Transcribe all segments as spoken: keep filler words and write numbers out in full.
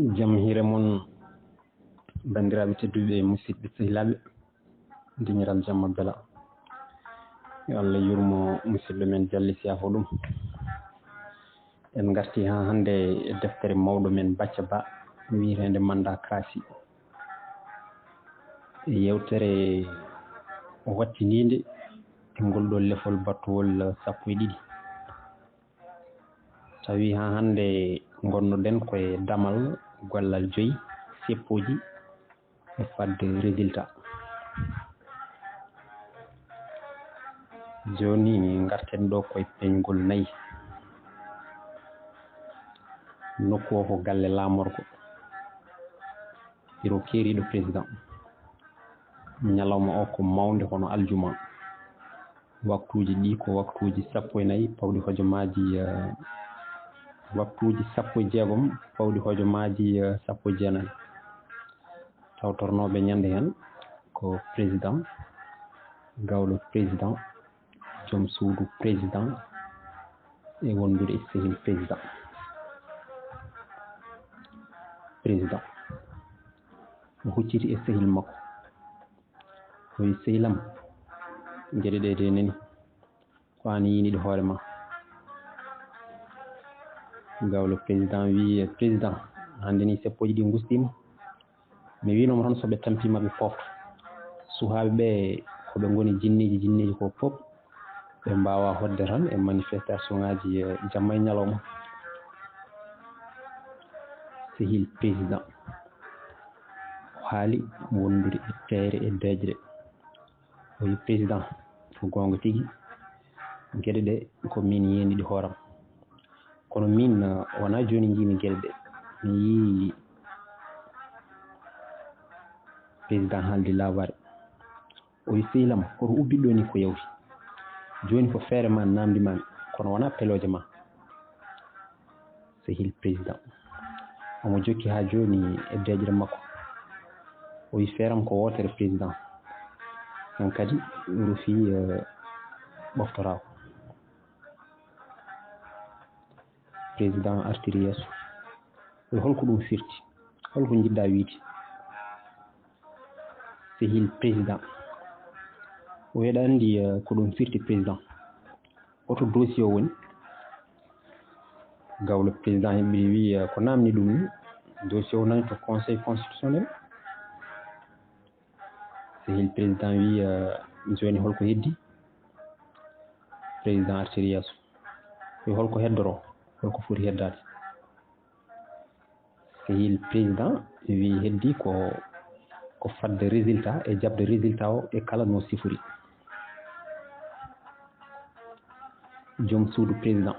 Jam hiire mon, banndiraaɓe tedduɓe, musidɓe sehilaaɓe, deñiral jamma bela. Yo Allah yurmo musidɗo men Jalli Siyaafo ɗum. En ngarti haa hannde e deftere mawɗo men Bacca Ba, wiyeteende Mannda Krasi. E yewtere wattiniinde e ngol ɗo lefol battowol sappo e ɗiɗi. Tawi haa hannde ngonnoɗen koye damal gollal joyi, seppooji e fadde résultat. Jooni ngarten ɗo koye peñgol nayi. Nokku o ko galle laamorgo, biro keeriiɗo président. Ñalawma o ko mawnde hono aljuma. Waktuuji ɗi ko waktuuji sappo e nayi pawɗi hojomaaji, eh, waktuuji sappo e jeegom pawɗi hojomaaji, eh, sappo e jeenayi. Tawtornooɓe ñande heen ko président, gawlo président, joom suudu président e wondude e sehil président. Président o hucciti e sehil makko. O wi, "Sehil am, geɗe ɗe de nani, ko an yiiniɗo hoore ma." Gawlo président wi, "Président, hannde ni seppooji ɗi ngustiima. Mi wiinoma tan so ɓe tampiima ɓe poofta. Suhaaɓe ɓe ko ɓe ngoni jinneeji, jinneeji ko pop. Ɓe mbaawa hoɗde tan e manifestation ŋaaji, eh, jamma e ñalawma." Sehil président o haali wondude e teeyre e deeƴre. O wi, "Président, ko goonga tigi, geɗe ɗe ko min yiiniɗi hooram. Kono min, eh, wonaa jooni njiimi geɗe ɗe. Mi yii." Président haaldi laabaare. O wi, "Sehil am, koto ubbiɗo ni ko yawti. Jooni ko feere ma namdi mami, kono wonaa pelooje ma." Sehil président omo jokki haa jooni e deeƴre makko. O wi, "Feere am ko wootere, président. An kadi rufi, eh, ɓoftoraako." Président artiri yeeso. O wi, "Holko ɗum firti? Holko njiɗɗa wiide?" Sehil président o wi, "Aɗa anndi, eh, ko ɗum firti, président? Hoto dossier o woni?" Gawlo président heɓɓiri wi, eh, "Ko namni ɗum ni, dossier o nani to conseil constitutionnel." Sehil président wi, eh, "Jooni holko heddi?" Président artiri yeeso wi, "Holko heddoro? Holko foti heddaade?" Sehil président wi, "Heddi ko, ko fadde résultat e jaɓde résultat o e kala no sifori." Joom suudu président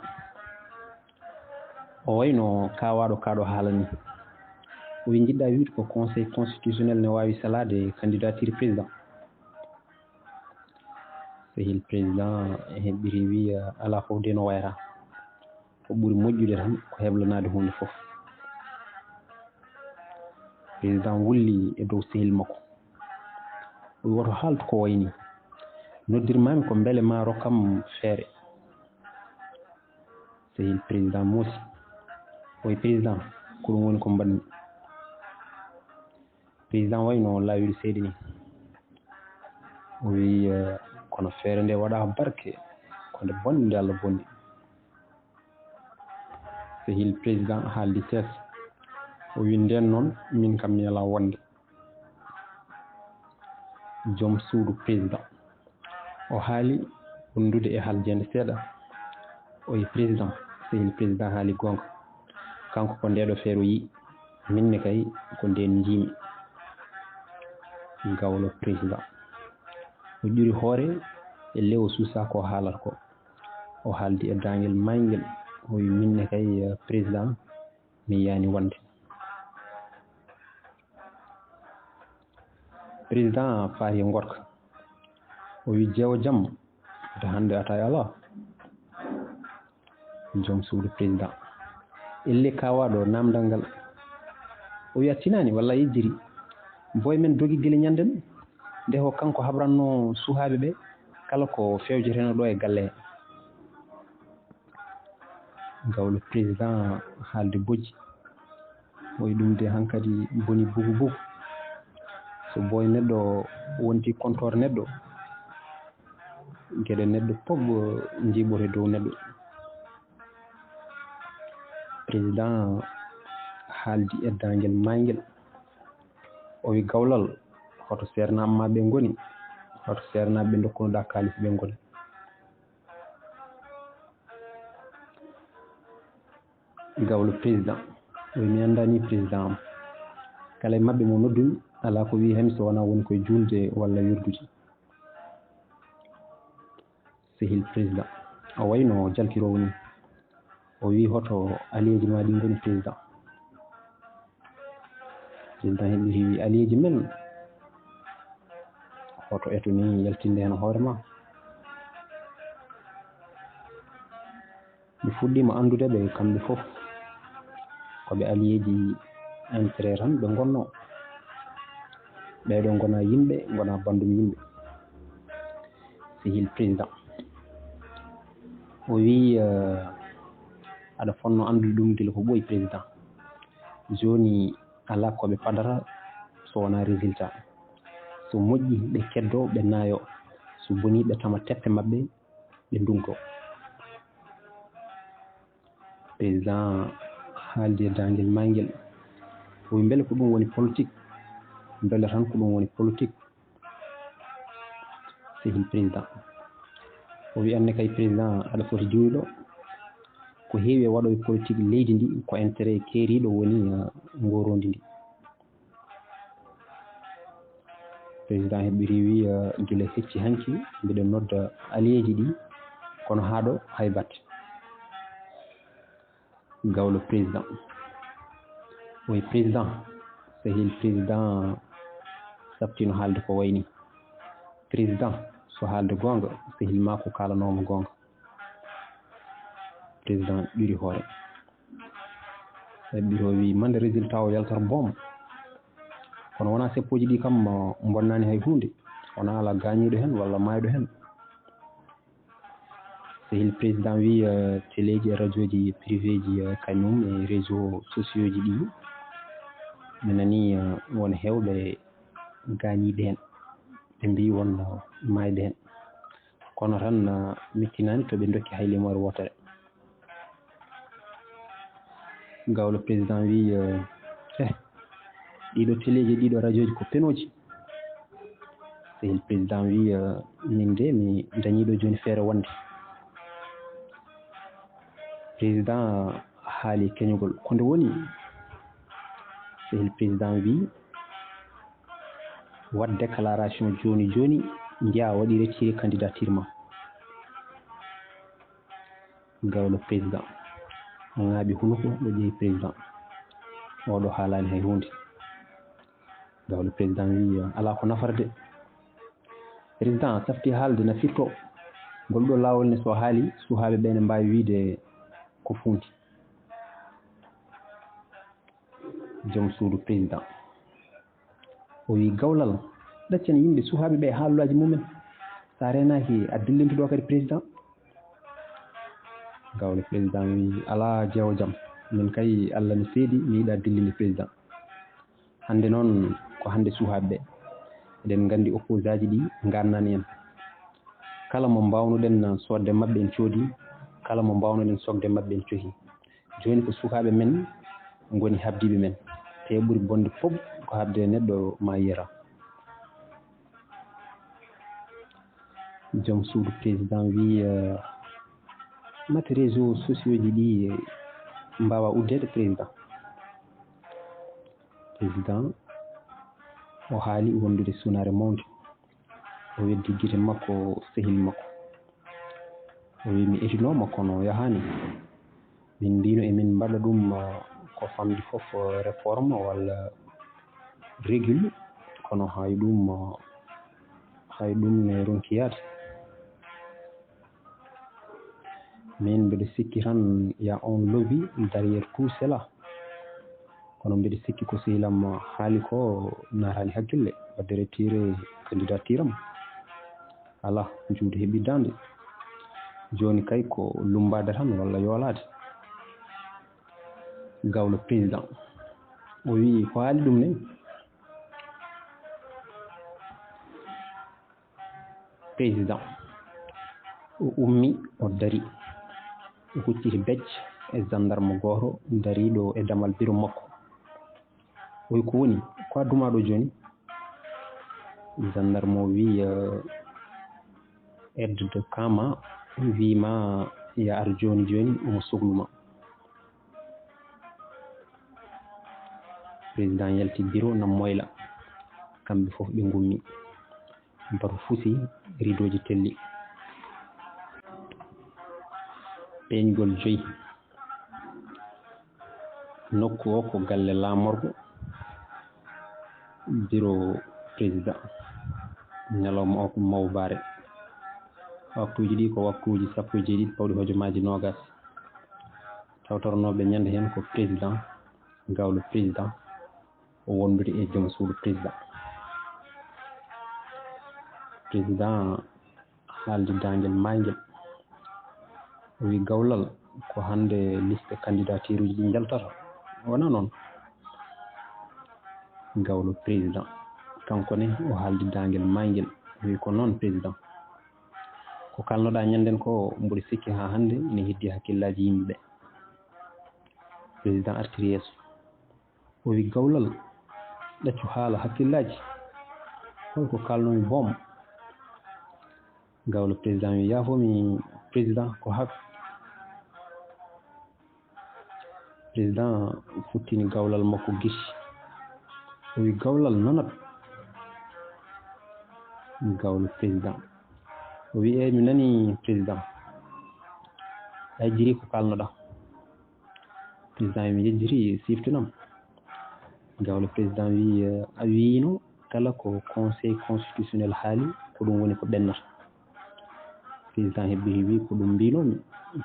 o wayno kaawaaɗo kaaɗo haala ni. O wi, "Njiɗɗa wiide ko conseil constitutionnel ne waawi salaade candidature président?" Sehil président heɓɓiri wi, "Alaa fof de no wayra. Ko ɓuri moƴƴude tan ko heblanaade huunde fof." Président wulli e dow sehil makko. O wi, "Woto haaltu ko wayi ni. Noddirmaami ko mbele ma rokkam feere." Sehil président moosi. O wi, "Président, ko ɗum woni ko mbaɗmi." Président wayno laawiiɗo seeɗa ni. O wi, eh, "Kono feere nde waɗa barke, ko nde bonde nde Allah bonni." Sehil président haaldi sees. O wi, "Ndeen noon, min kam mi alaa wonde." Joom suudu président o haali wondude e haljeende seeɗa. O wi, "Président, sehil président haali goonga. Kanko ko ndeeɗo feere o yi'i. Min ne kay ko ndeen njiimi." Gawlo président o ƴuri hoore e lewo suusa ko haalata ko. O haaldi e daangel maayngel. O wi, "Min ne kay, eh, président, mi yiyaani wonde." Président faati e ngoɗka. O wi, "Jeewo jam, wata hannde ata e alaa." Joom suudu président elle kaawaaɗo naamndal ngal. O wi, "A tinaani walla a yejjiri? Boy men dogi gila ñande nde. Nde ko kanko habranno suhaaɓe ɓe kala ko fewjeteno ɗo e galle he." Gawlo président haalde bojji. Oyi ɗum de hankadi boni bugu bugu. So boy neɗɗo wonti kontoor neɗɗo, geɗe neɗɗo fof njiiɓoto dow neɗɗo. Président haaldi e daangel maayngel. O wi gawlal, hoto seernaaɓe ma ɓe ngoni? Hoto seernaaɓe ɓe ndokkunoɗaa kaalis ɓe ngoni? Gawlo président. Wi mi anndaani président am. Kala e maɓɓe mo noddumi, alaa ko wi heen so wonaa woni koye juulde walla wirdude. Sehil président. O wayno jalkiroowo ni. O wi hoto aliyeeji ma ɗi ngoni président. Président heɓi wi aliyeeji men. Hoto eto ni yaltinde heen hoore ma. Mi fuɗɗiima anndude ɓe kamɓe fof ko ɓe aliyeeji intérêt tan ɓe ngonnoo. Ɓeeɗo ngonaa yimɓe, ngonaa banndum yimɓe. Sehil président. O wii, eh, aɗa fonnoo anndude ɗum gila ko ɓooyi président. Jooni alaa ko ɓe padata so wonaa résultat. So moƴƴi ɓe keddoo, ɓe naayoo. So bonii ɓe tama teppe maɓɓe, ɓe nduŋkoo. Président haaldi e daangel maayngel. O wi mbele ko ɗum woni politique? Mbele tan ko ɗum woni politique? Sehil président. O wi anne kay président aɗa foti juuyɗo. Ko heewi e waɗooɓe politique leydi ndi ko intérêt keeriiɗo woni, eh, ngooroondi ndi. Président heɓɓiri wi, eh, gila hecci hanki mbiɗo nodda aliyeeji ɗi kono haa ɗo hay batte. Gawlo président. Oyi président, sehil président saftino haalde ko wayni. Président, so haalde goonga, sehil maa ko kaalanoomo goonga. Président ɓiri hoore. Heɓɓiri o wi mande résultat o yaltata boom. Kono wonaa seppooji ɗi kam, uh, mbonnaani hay huunde. Wonaa alaa gaañiiɗo heen walla maayɗo heen. Sehil président wi, eh, teleeji e rajooji privéji, eh, kañum e réseau sociauji ɗi, mi nani, eh, won heewɓe gaañiiɓe heen. Ɓe mbii won, eh, maayɓe heen. Kono tan, eh, mi tinaani to ɓe ndokki hay limoore wootere. Gawlo président wi, eh, eh, ɗiɗo teleeji, ɗiɗo rajooji ko penooji. Sehil président wi, eh, min de mi dañiiɗo jooni feere wonde. Président haali keñugol. Ko nde woni? Sehil président wi, waɗ déclaration jooni jooni, njiyaa waɗi retiré candidature ma. Gawlo président. O ŋaaɓi hunuko, o ƴeewi président. Oɗo haalaani hay huunde. Gawlo président wi, alaa ko nafata de. Président safti haalde na firto. Ngol ɗo laawol ne so haali, suhaaɓe ɓe ne mbaawi wiide ko fuunti. Joom suudu président. O wi gawlal, ɗaccen yimɓe suhaaɓe ɓe haalulaaji mumen. So a reenaaki, a dillinto ɗo kadi président. Gawlo président wi, alaa jeewo jam. Min kay, Allah ne seedi, mi yiɗa dillinde président. Hannde noon, ko hannde suhaaɓe ɓe. Eɗen nganndi opposant ji ɗi ngannani en. Kala mo mbaawnuɗen soodde maɓɓe en coodi, kala mo mbaawnuɗen sokde maɓɓe en cohi. Jooni ko sukaaɓe men ngoni habdiiɓe men. Te ɓuri bonde fof ko habde e neɗɗo ma yiyata. Joom suudu président wi, eh, mate réseau sociaux ji ɗi, eh, mbaawa uddeede président. Président o haali wondude sunaare mawnde. O weddi gite makko sehil makko. O wi mi etinooma kono yahaani. Min mbino e min mbaɗa ɗum, eh, ko famɗi fof, eh, réforme walla régule, kono hay ɗum, eh, hay ɗum ne ronki yaade. Min mbeɗa sikki tan y a un lobby derrière tout cela. Kono mbeɗa sikki ko sehil am haali ko naataani hakkille, waɗde retiré candidature am. Alaa, juuɗe heɓi daande. Jooni kay ko lummbaade tan walla yoolaade. Gawlo président. O wiyi ko haali ɗum ne, président o ummi, o dari, o hucciti becc e gendarme gooto dariiɗo e damal biro makko. O wi ko woni, ko a dumaa ɗo jooni? Gendarme o wi, eh, aide de camp ma wi ma ya ar jooni jooni, omo soklu ma. Président yalti biro na moyla, kamɓe fof ɓe ngummi. Batu fusi, ridooji telli. Peeñgol joyi. Nokku o ko galle laamorgo, biro président. Ñalawma o ko mawbaare. Waktuuji ɗi ko waktuuji sappo e jeeɗiɗi pawɗi hojomaaji noogas. Tawtornooɓe ñande heen ko président, gawlo président, o wondude e joom suudu président. Président haaldi daangel maayngel. O wi gawlal ko hannde liste candidature uji ɗi njaltata. Wona noon? Gawlo président, kanko ne o haaldi daangel maayngel. O wi ko noon président. Ko kalnoɗaa ñanden ko mboɗo sikki haa hannde ene heddi hakkillaaji yimɓe ɓe. Président artiri yeeso. O wi gawlal, ɗaccu haala hakkillaaji. Holko kalnomi boom? Gawlo président wi yaafo mi président ko hak. Président futtini gawlal makko gisi. O wi gawlal nanat. Gawlo président. O wi eyi mi nani président. A yejjiri ko kalnoɗaa? Président wi mi yejjiri siftinam. Gawlo président wi, eh, a wiyino kala ko conseil constitutionnel haali ko ɗum woni ko ɓennata. Président hebbiti wi ko ɗum mbinomi,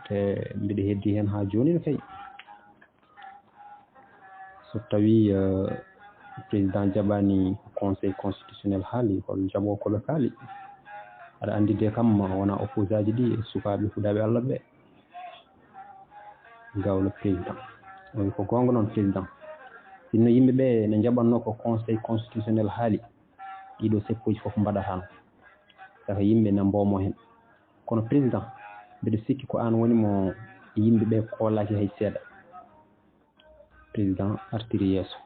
te mbiɗa heddi heen haa jooni no kay. So tawi, eh, président jaɓani conseil constitutionnel haali, hol jaɓo ko ɓe kaali? Aɗa anndi de kam wona opposant ji ɗi e sukaaɓe huɗaaɓe Allah ɓe. Gawlo président. O wi ko goonga noon président. Sinno yimɓe ɓe ne njaɓatno ko conseil constitutionnel haali, ɗiɗo seppoji fof mbaɗatano. Saka yimɓe na mboomo heen. Kono président, mbiɗa sikki ko aan woni mo yimɓe ɓe koolaaki hay seeɗa. Président artiri yeeso,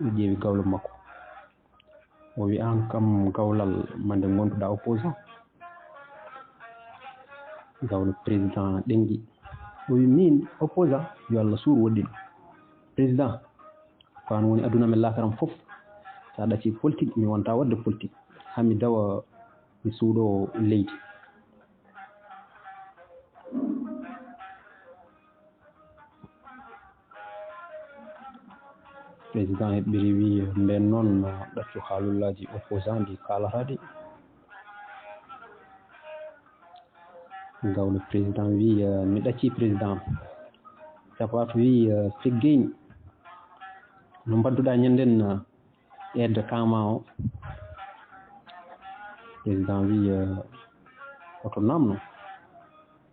o ƴeewi gawlo makko. O wi aan kam gawlal ma nde ngonduɗaa opposant? Gawlo président ɗengi. O wi min opposant, yo Allah suur woɗɗin. Président, ko aan woni aduna men laakaram fof. Sa ɗaci politique, mi wonta waɗde politique. Haa mi dawa mi suuɗo leydi. Président heɓɓiri wi mben noon ɗaccu haalullaaji opposant ɗi kaalata ɗi. Gawlo président wi, eh, mi ɗacci président. Sapato wi, eh, feggeyni. No mbadduɗaa ñanden, eh, aide de camp ma o? Président wi, eh, oto namno.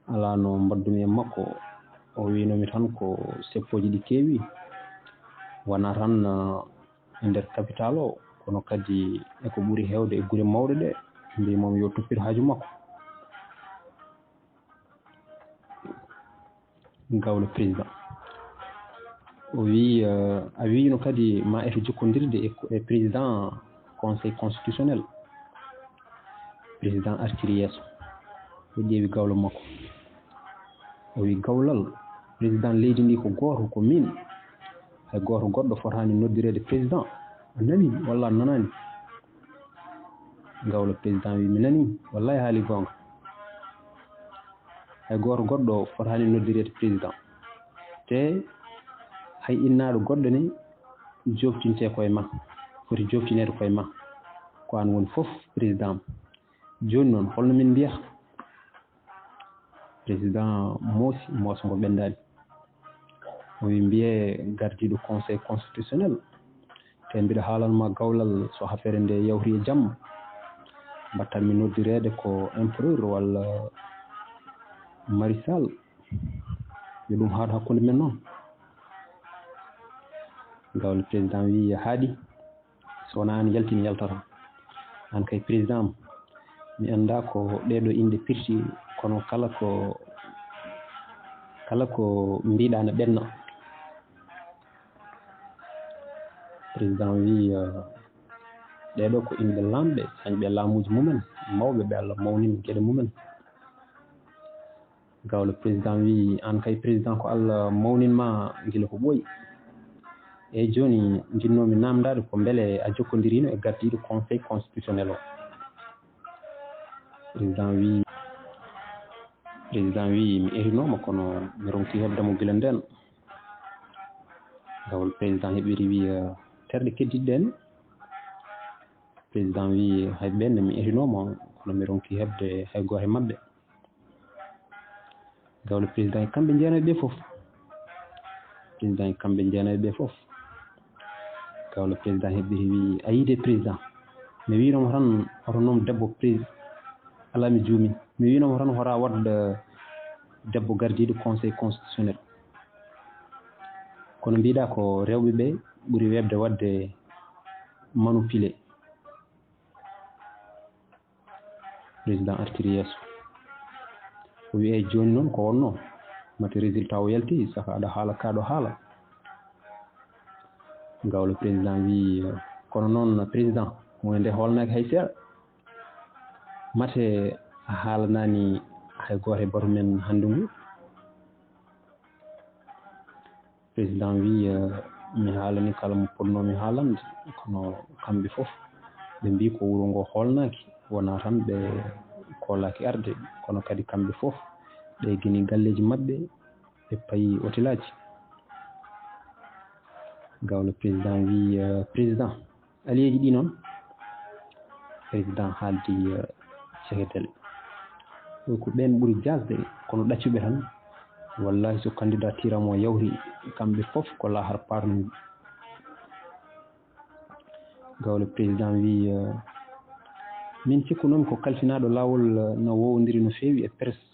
Alaa no mbaɗdumi e makko. O wiino mi tan ko seppoji ɗi keewi. Wona tan, eh, e nder capital o, kono kadi e ko ɓuri heewde e gure mawɗe ɗe, mbimomi yo toppir haaju makko. Gawlo président. O wi, eh, a wiino kadi ma eto jokkondirde e, e président conseil constitutionnel. Président artiri yeeso. O ƴeewi gawlo makko. O wi gawlal, président leydi ndi ko gooto, ko min. Hay gooto goɗɗo fotaani noddireede président. A nani walla a nanaani? Gawlo président wi mi nani, wallahi haali goonga. Hay gooto goɗɗo fotaani noddireede président. Te hay innaaɗo goɗɗo ne jooftinte koye ma, foti jooftineede koye ma. Ko aan woni fof président. Jooni noon, holno min mbiyata? Président moosi, moosngo ɓendaani. O wi mbiyee gardiiɗo conseil constitutionnel. Te mbiɗa haalan ma gawlal so affaire nde yawti e jamma. Mbattan mi noddireede ko empereur walla maréchal. Yo ɗum haadu hakkunde men noon. Gawle président wi haaɗi, so wona an yalti mi yaltata. An kay président am, mi annda ko ɗeɗo inɗe pirti, kono kala ko kala ko mbiɗa na ɓenna. Président wi, eh, ɗeɗo ko inɗe lamɓe, sañɓe laamuji mumen, mawɓe ɓe Allah mawnini geɗe mumen. Gawlo président wi, an kay président ko Allah mawnin ma gila ko ɓooyi. Eyyi, joni jinnomi namdade ko beele a jokkodirino e gardiɗo conseil constitutionnel o? Président wi, président wi mi erinoma kono mi ronki hebde mo gila nden. Gawlo président heɓiri wi, eh, terɗe keddiɗɗe ɗen. Président wi hay ɓen mi erinoma kono mi ronki hebde hay goto e maɓɓe. Gawlo président e kamɓe jeenaɓe ɓe fof. Président e kamɓe jeenaɓe ɓe fof. Gawlo président heɓɓiri wi, a yiide président. Mi winoma tan hoto noom debbo président. Ala mi juumi. Mi winoma tan hora wadda debbo gardiɗo conseil constitutionnel. Kono mbiɗa ko rewɓe ɓe ɓuri webde wadde manipulé. Président artiri yeeso. O wi, "Eyyi, joni noon ko wonno? Mate résultat o yalti, saka aɗa haala, kaɗo haala." Gawlo président wi, "Kono noon président, huunde nde hoolnaaki hay seeɗa. Mate a haalanani hay gooto e batu men hannde ngu?" Président wi, eh, mi haalani kala mo potnoomi haalande, kono kamɓe fof ɓe mbi ko wuro ngo hoolnaaki, wona tan ɓe koolaaki arde, kono kadi kamɓe fof ɓe gini galleji maɓɓe, ɓe payi otelaaji. Gawlo président wi, eh, président, Aliyeeji ɗi noon, président haaldi, eh, cekedel. Ɗo ko ɓeen ɓuri jaasde, kono ɗaccuɓe tan. Wallahi, so candidature am o yawti, kamɓe fof ko lahar parnuɓe. Gawlo président wi, eh, min cikkunomi ko kalfinaaɗo laawol, eh, no wowondiri no feewi e presse.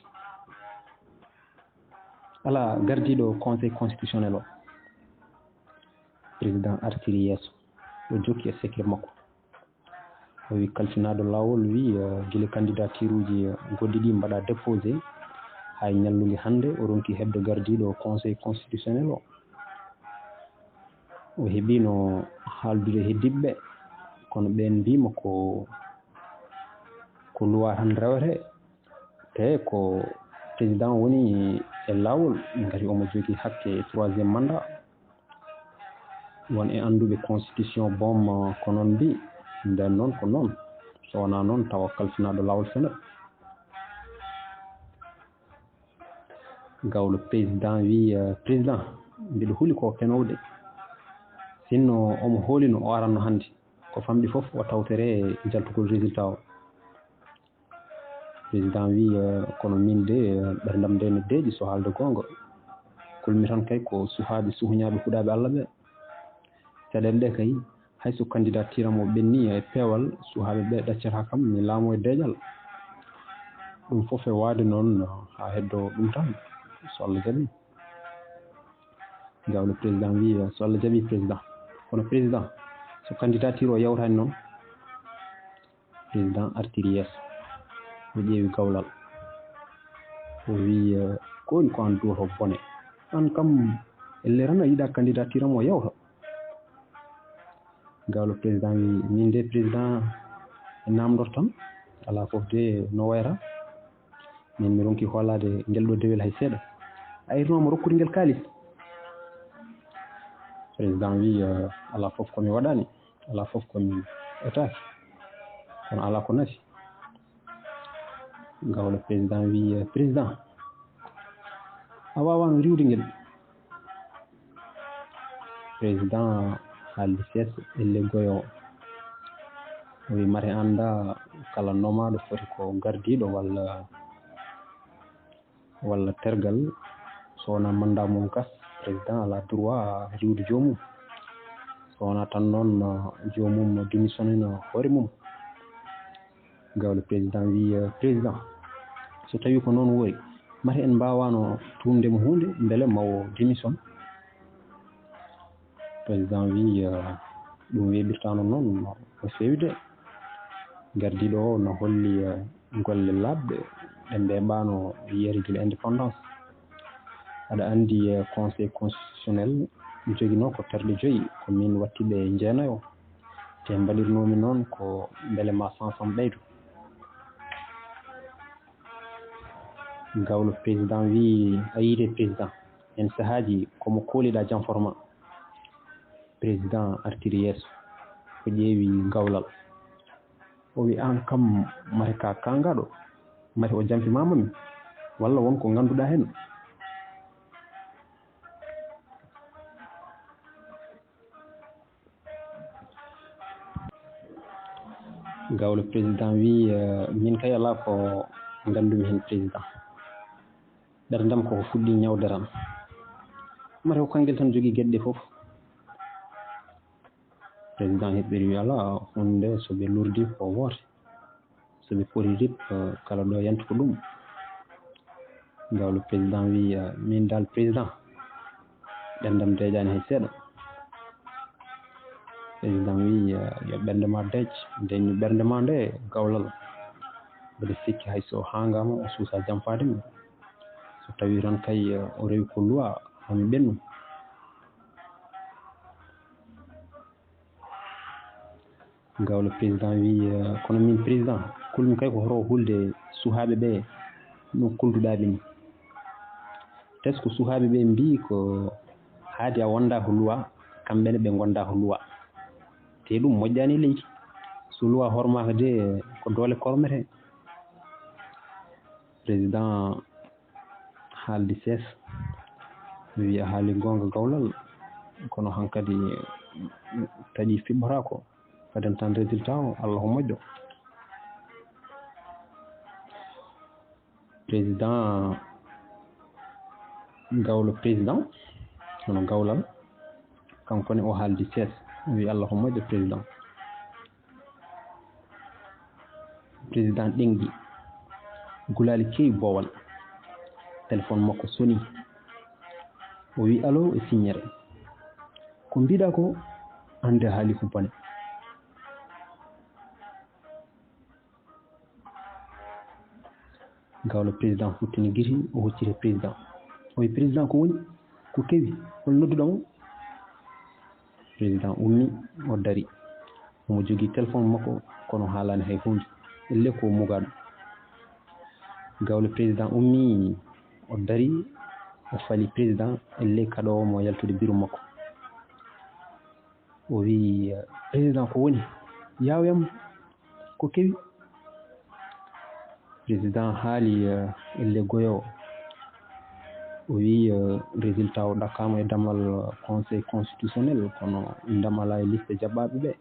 Ala gardiiɗo conseil constitutionnel o. Président artiri yeeso. O jokki e secret makko. O wi kalfinaaɗo laawol wi, eh, gila candidature uji, eh, goɗɗi ɗi mbaɗa déposé. Hay ñallunde hannde o ronki heɓde gardiiɗo conseil constitutionnel o. O heɓino haaldude heddiɓe, kono ɓeen mbima ko, ko loi tan rewete. Te ko président woni e laawol, ngati omo jogii hakke e troisième mandat. Won e annduɓe constitution boom ko noon mbi, nden noon ko noon. So wonaa noon, tawa kalfinaaɗo laawol fenat. Gawlo président wi, eh, président, mbiɗo huli ko fenowde. Sinno omo hoolino o aranno hannde, ko famɗi fof o tawtere e jaltugol résultat o. Président wi, eh, kono min de, eh, ɓerndam nde ne deeƴi so haalde goonga. Kulmi tan kay ko suhaaɓe, suhuñaaɓe, huɗaaɓe Allah ɓe. Caɗeele ɗe kay, hay so candidature am o ɓenni e peewal, suhaaɓe ɓe ɗaccata kam, mi laamo e deeƴal. Ɗum fof e waade noon, haa heddo ɗum tan, so Allah jaɓi. Gawlo président wi, so Allah jaɓi président. Kono président, so candidature o yawtaani noon, président artiri yeeso. O ƴeewi gawlal. O wi, eh, ko woni ko an duwoto bone? An kam, elle tan a yiɗa candidature am o yawta. Gawlo président wi, min de président e namdor tan. Alaa fof de no wayra. Min mi ronki hoolaade ngel ɗo dewel hay seeɗa. A irnooma rokkude ngel kaalis. Président wi, eh, alaa fof ko mi waɗani. Alaa fof ko mi etaaki. Kono alaa ko nafi. Gawlo président wi, eh, président, a waawano riiwde ngel. Président haaldi seeɗa, elle goyo. O wi, mate annda kala nomaaɗo foti ko gardiiɗo walla walla tergal, so wonaa mandat mum kas, président alaa droit riiwde joomum. So wonaa tan noon, joomum démissionnina hoore mum. Gawlo président wi, eh, président, so tawii ko noon woori, mate en mbaawano tuumde mo huunde, mbele ma o démissionne. Président wii, eh, ɗum weeɓirtaano noon no feewi de. Gardiiɗo o no holli, eh, golle laaɓɗe ɗe mbeeɓaano yeru gila indépendance. Aɗa anndi, eh, Conseil constitutionnel joginoo ko terɗe joyi, ko miin watti ɓe jeenayo. Te mbaɗirnoomi noon ko mbele ma sansam ɓeydo. Gawlo président wii, "A yiide président, heen sahaaji ko mo kooliɗaa janforma." Président artiri yeeso, o ƴeewi gawlal. O wi, "Aan kam, mate ka kaangaɗo, mate o janfimaama mi, walla won ko ngannduɗaa heen?" Gawlo président wii, eh, "Min kay alaa ko nganndumi heen président. Ɓerndam koko fuɗɗi ñawde tan. Mate ko kanngel tan jogii geɗe ɗe fof." Président heɓɓiri wii, "Alaa, huunde so ɓe lurdi ko woote. So ɓe pori rip, eh, kala ɗo yanti ko ɗum." Gawlo président wii, eh, "Min dal président, ɓerndam deeƴaani hay seeɗa." Président wii, eh, "Yo ɓernde ma deeƴ, deeƴnu ɓernde ma nde gawlal. Mbeɗa sikki hay so o haangaama, o suusa janfaade mi. So tawii tan kay, eh, o rewi ko luwa, haa mi ɓennu." Gawlo président wii, eh, "Kono min président, kulmi kay ko hoto hulde suhaaɓe ɓe no kulduɗaa ɓe ni. Teskoo ko suhaaɓe ɓe mbii ko haadi a wonda ko luwa, kamɓe ne ɓe ngonda ko luwa. Te ɗum moƴƴaani e leydi. So luwa hormaaka de ko doole kormete." Président haaldi sees, wii, "A haali goonga gawlal, kono hankadi taƴi fiɓɓotaako. Fadden tan résultat o, Allah ko moƴƴo." Président, gawlo président, hono gawlal, kanko ne o haaldi sees, o wii, "Allah ko moƴƴo président." Président ɗenŋi, gulaali kewi boowal. Téléphone makko soni. O wii, "Allo," e siññere. "Ko mbiɗa ko, annde haali ko bone." Gawlo président futtini gite, o hocciti président. O wii, "Président, ko woni? Ko kewi? Hol nodduɗaa mo?" Président ummi, o dari. Omo jogii téléphone makko, kono haalaani hay huunde. Ellee ko o mugaaɗo. Gawlo président ummi, o dari, o fali président, ellee kaɗoowo mo yaltude bureau makko. O wii, "Président, ko woni? Yaawyam, ko kewi?" Président haali, eh, ellee goyoowo. O wii, eh, "Résultat o ɗakkaama e damal Conseil constitutionnel, kono inndam alaa e liste jaɓɓaaɓe ɓe."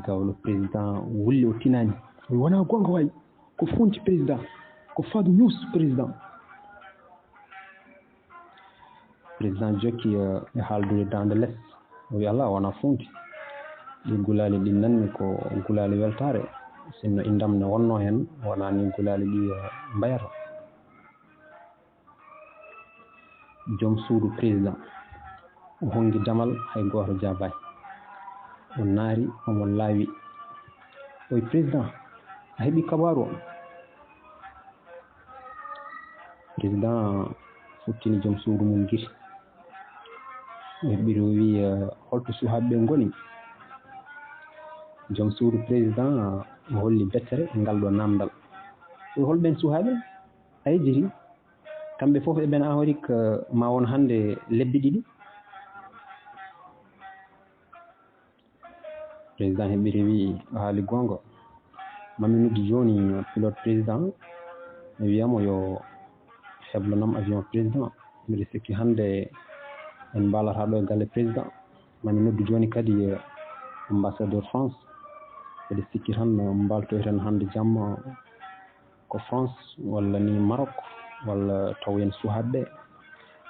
Gawlo président wulli, o tinaani. O wii, "Wonaa goonga waay, ko fuunti président, ko fake news président." Président jokki, eh, e haaldude daande les. O wii, "Alaa, wonaa fuunti. Ɗi gulaali ɗi nanmi ko gulaali weltaare. Sinno inndam ne wonnoo heen, wonaa ni gulaali ɗi, eh, mbayata." Joom suudu président, o honngi damal, hay gooto jaabaaki. O naari, omo laawi. O wii, "Président, a heɓii kabaaru o?" Président futtini joom suudu mum gite. O heɓɓiri, o wii, "Eh, holto suhaaɓe ɓe ngoni?" Joom suudu président o holli bettere e ngal ɗo naamndal. O wii, "Hol ɓeen suhaaɓe a yejjiti? Kamɓe fof eɓen Afrique, eh, ma won hannde lebbi ɗiɗi." Président heɓɓiri wii, "A haali goonga. Mami noddi jooni pilote président, mi wiya mo yo heblanam avion président. Mbiɗa sikki hannde en mbaalataa ɗo e galle président. Mami noddu jooni kadi, eh, ambassadeur France. Mbiɗa sikki tan, eh, mbaaltoyten hannde jamma ko France walla ni Maroc, walla tawoyen suhaaɓe ɓe,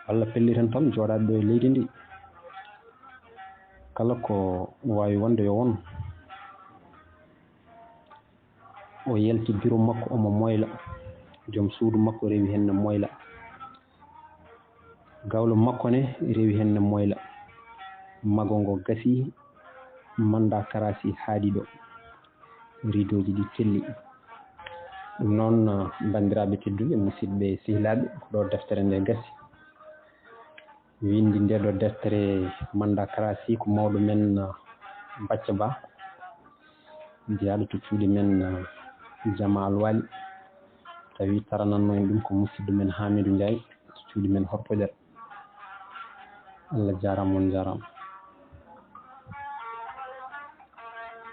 walla pelliten tan jooɗaade ɗo e leydi ndi. Kala ko waawi wonde yo won." O yalti bureau makko, omo moyla. Joom suudu makko rewi heen no moyla. Gawlo makko ne rewi heen ne moyla. Mago ngo gasi, mannda karaasi haaɗi ɗo. Ridooji ɗi telli. Ɗum noon, banndiraaɓe tedduɓe, musidɓe sehilaaɓe, ko ɗo deftere nde gasi. Winndi nde ɗo deftere mannda karaasi ko mawɗo men, Bacca Ba, jeyaaɗo to cuuɗi men, Jama Alwali. Tawi taranannoo en ɗum ko musidɗo men Hamidou Ndiaye to cuuɗi men Horpojere. Allah jaaraama, on njaaraama.